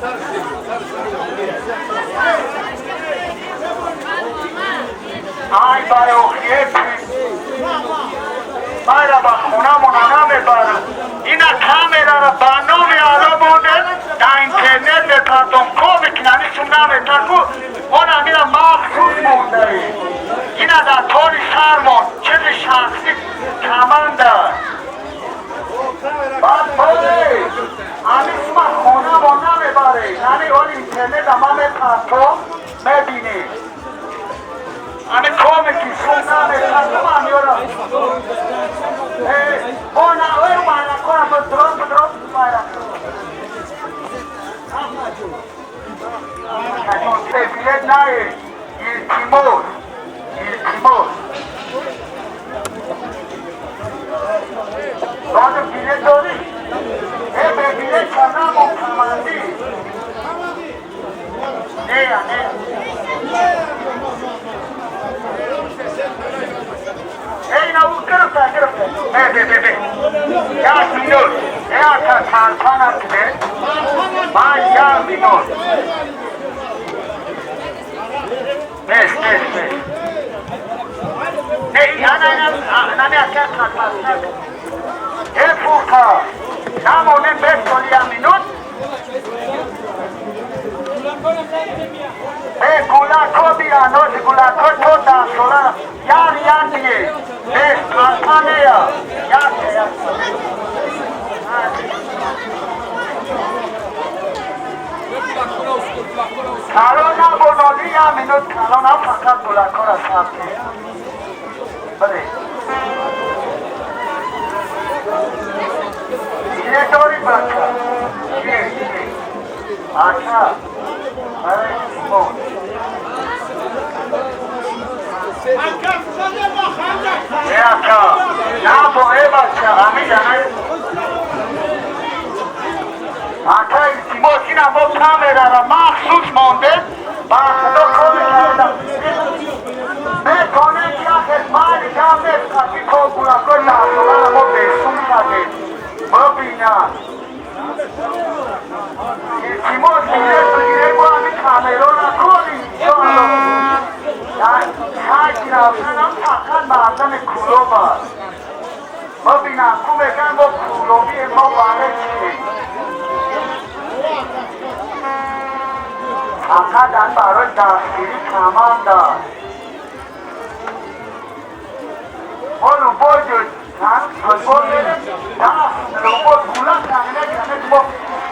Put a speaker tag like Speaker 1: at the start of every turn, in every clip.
Speaker 1: Ай барохие майра ба хонамона намебарам. Ина камерара ба номи ало мондем, дар интернет мепардом, коми кинани сум наметаку, он амира махсус мондаи. Ина дар тори сармон чизи шахси каманда. Баъд боре ами сума хонамон намебаре. Ами он интернета ма мепартом, мебинӣ. Ами коми ки сум наметаку ман ёра. Она ой майракора бдро бдро майракора. Билет нае, илтимос, илтимос. Доди билет дорӣ? Э, бе билет чанамон камандӣ. Нея, нея. Эй, на гирифта, гирифта. Бе, бе, бе, бе. Як минут. Э, ака, тарпанам киде. Ман як минут. Бес, бес, бес. Не, ана, ана, нами ака тарпанам. Э, фурта. Намонем бес соли як минут. Э, гулако бианоз, гулако то 10 сола. Яр, яр дие. Бес, тарпанея. Як, як. Калона боноли як минут, калона фақат гулакора сабти. Бале. Билет дорӣ, бача? Чие, чие? Ака, барои шумо. Э, ака, набо, э, бача, ами ҷанай. Ака, илтимос, ина мо камерара махсус мондем, ба худо коми кардам. Метонем яхел майли гам нест, қати то гулакои 10 солара мо бесум кардем. Бибина. Илтимос, билет бигирем, мо ҳамин камерора кори иншоалло. Хайки равшанам фақат мардами Кӯлоб аст. Бибинам, ку меган мо кӯлобие, мо барои чӣ? Фақат ан барои дастгирӣ каманда. Мо любой ҷой футбол мерем, даст любой гулак каме каме мо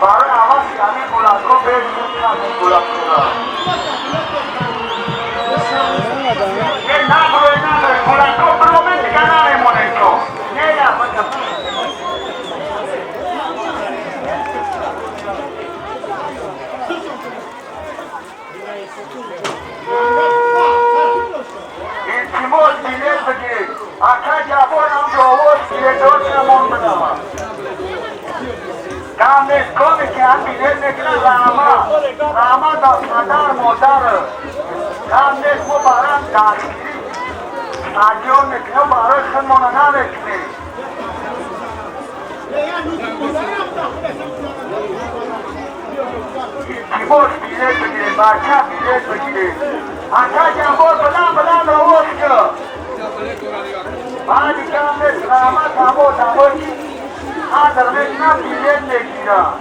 Speaker 1: барои аваз ҳамин гулакҳо бесум кардем гулакҳоро. Э, наброй, наброй, гулакҳо биромен, дига намемонем то. Не, я, илтимос, билет бигиред. Ака Ҷаббор ҳам ҷовоз билетдоршамон бидавад. Гам нест, коме ки ҳам билет мегирад, раҳмат. Раҳмат ба падар, модар. Гам нест, мо барам дастгирӣ стадион мекунем, барои худмона намекунем. Илтимос, билет бигиред, бача, билет бигиред. Ака Ҷаббор, баланд баланд овоз кун. Баъди гам нест, раҳмат ҳамо дамое ки қадр мекунад, билет мегирад.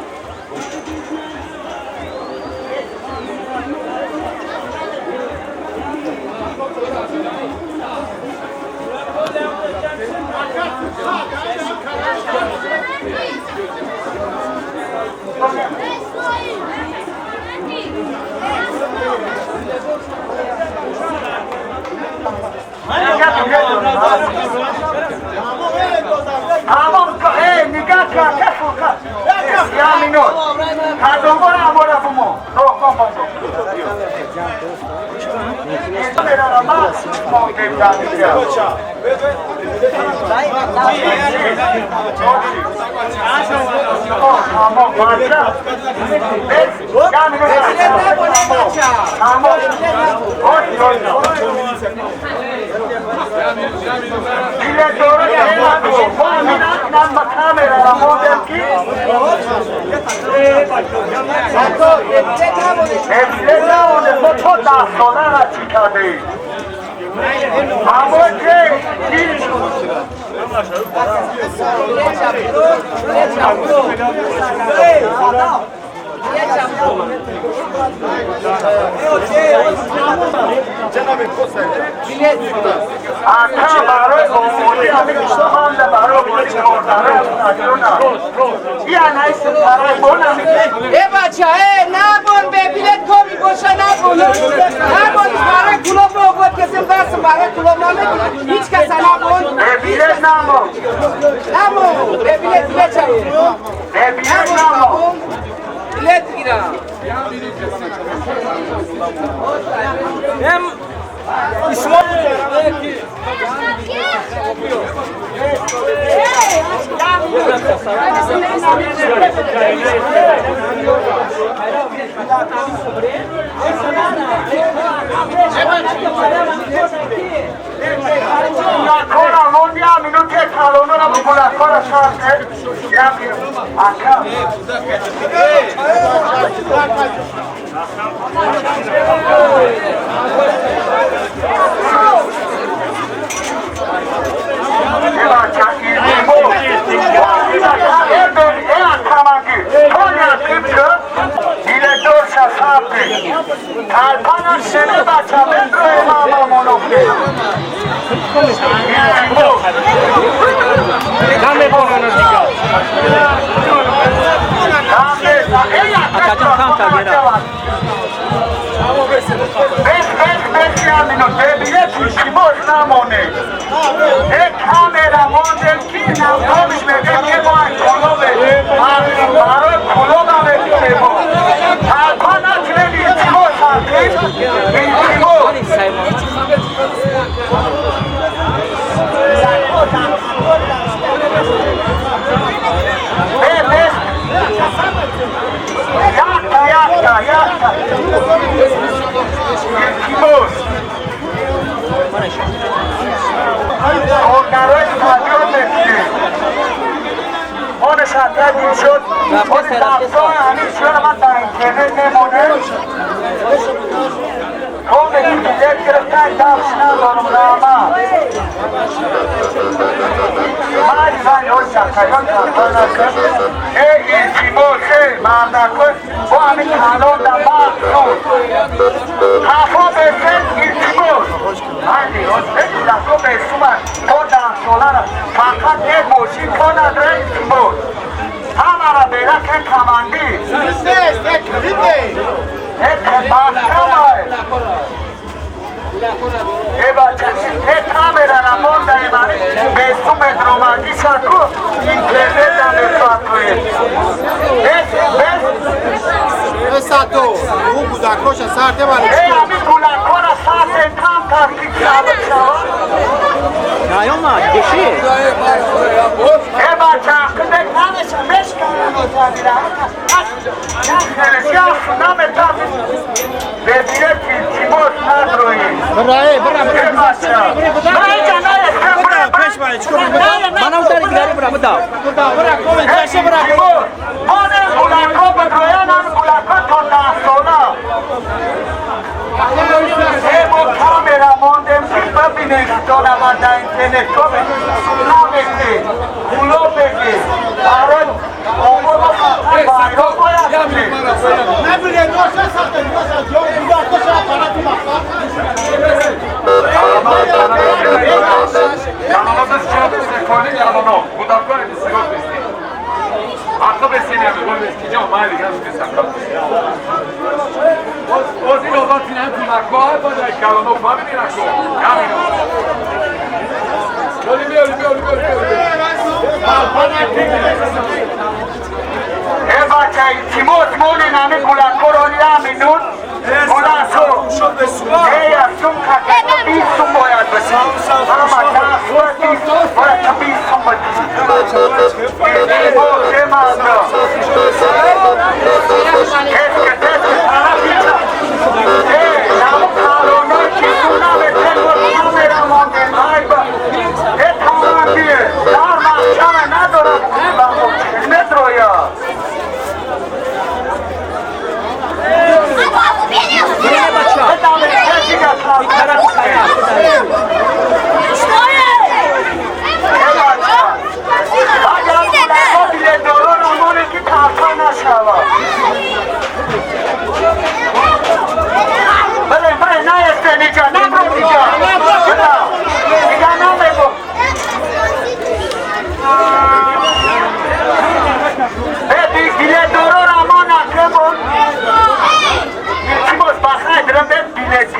Speaker 1: Тамом, э, нигаҳ кар, кафурка. Як минут. Кадомбора амора бумо. Ро, бом, бом, бом. Камерара махсус мондем дар инҷа. Тамом, бача. Бес, як минут. Тамом. Тамом. Ой, ой, ой.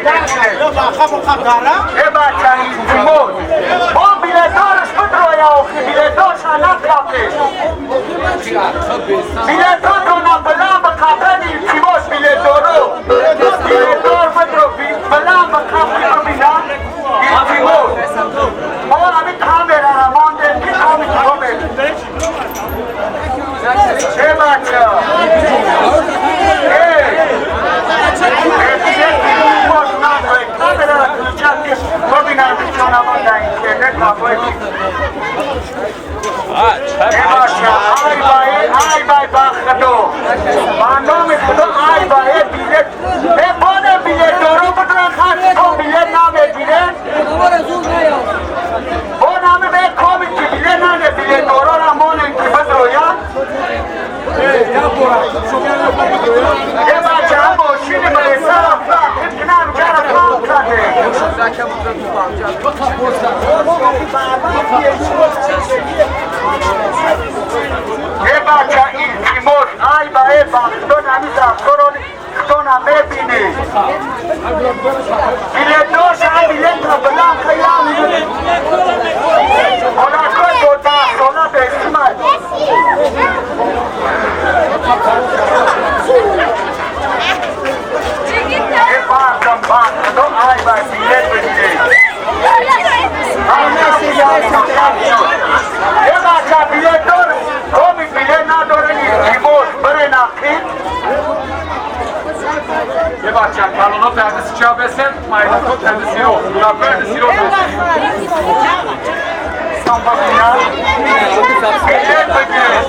Speaker 1: Э бача, илтимос, бо билетдораш бидроя, охи билетдорша накапе, билетотона билан бикапен, илтимос, билетдоро, билетдор бидро, билан бикапи, бибинам, илтимос. Мо ҳами камерара мондем, ки коми коме. Э бача, э камерара включат, ки бибинам, ки чонамо дар интернет капои. Э бача, ай вай, ай вай, ба худо, ба номи худо, ай вай, э билет, э боне билетдоро бидурен, хас то билет намегирен, бо нами бе коми ки билет нане, билетдорора монен, ки бидроян. Э бача, мошини милиса рафта, кинам чара кам карде. Э бача, илтимос, ай ба э ба худо, нами зафкоро худона мебинӣ, билетдорша билетра билан хаям, ҳолатҳои 12 сола бесимад. Э бардам, ба худо, ай ба билет бигиред. Э бача, билетдор коми билет надорен, илтимос, бирен ақиб.
Speaker 2: Е бача, калоно пәрдеси ча бесен, майдако пәрдеси ро, пәрдеси ро бесен.
Speaker 1: Билет бигиред.